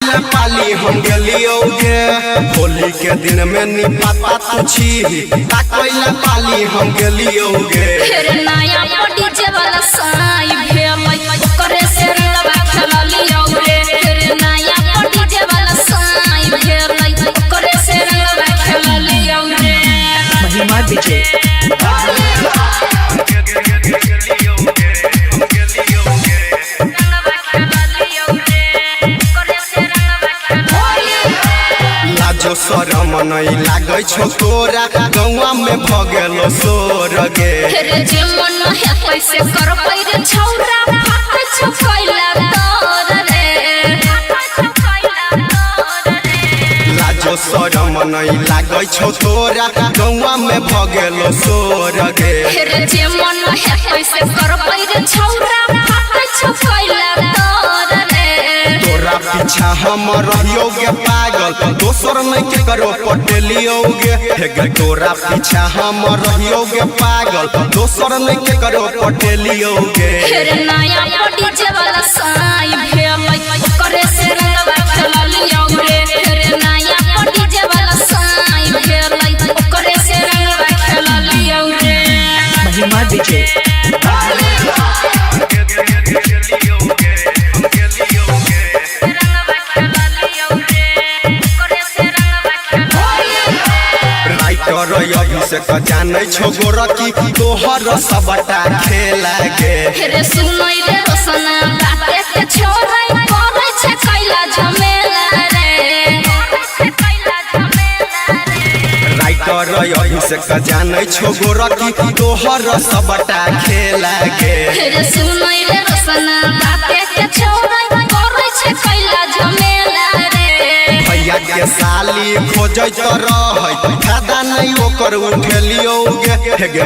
ताकैला पाली हम गेलियो गे। होली के दिन में निपाता तू छी, ताकैला पाली हम गेलियो गे। फेर नया डीजे वाला साई भेलै, ओकरे से रंगवा खेललियौ रे। फेर नया डीजे वाला साई भेलै, ओकरे से रंगवा खेललियौ रे। महिमा विजय। रंगवा खेललियौ रे, ओकरे से रंगवा खेललियौ रे। लाजो शरम नहीं लागै छौ तोरा, गौआ में भ गेलो शोर गे। फेर जे मन हेतै से करबै रे छौरा, फाटै छौ कैला तोर रे। फाटै छौ कैला तोर रे। लाजो शरम नहीं लागै छौ तोरा, गौआ में भ गेलो शोर गे। फेर जे मन हेतै से करबै रे छौरा, फाटै छौ कैला तोर रे। तोरा पीछा हम रहियो गे पागल, दोसर नहीं के करो पटेलियो गे। हे गे तोरा पीछा हम रहियो गे पागल, दोसर नहीं के करो पटेलियो गे। फेर नया डीजे वाला साई भेलै, ओकरे से रंगवा खेललियौ रे। फेर नया डीजे वाला साई भेलै, ओकरे से रंगवा खेललियौ रे। महिमा विजय। रंगवा खेललियौ रे, ओकरे से रंगवा खेललियौ रे। राइटर अभिषेक जानै छौ गोरकी, तोहर सबटा खेला गे। फेर सुनै रे रोशना बाटे के छोरै, करै छै कैला झमेला रे। करै छै कैला झमेला रे। राइटर अभिषेक जानै छौ गोरकी, तोहर सबटा खेला गे। फेर सुनै रे रोशना बाटे के छोरै, करै छै कैला झमेला रे। भैया के साली खोजै त रहै, फायदा नहीं ओकर उठेलियो गे। हे गे।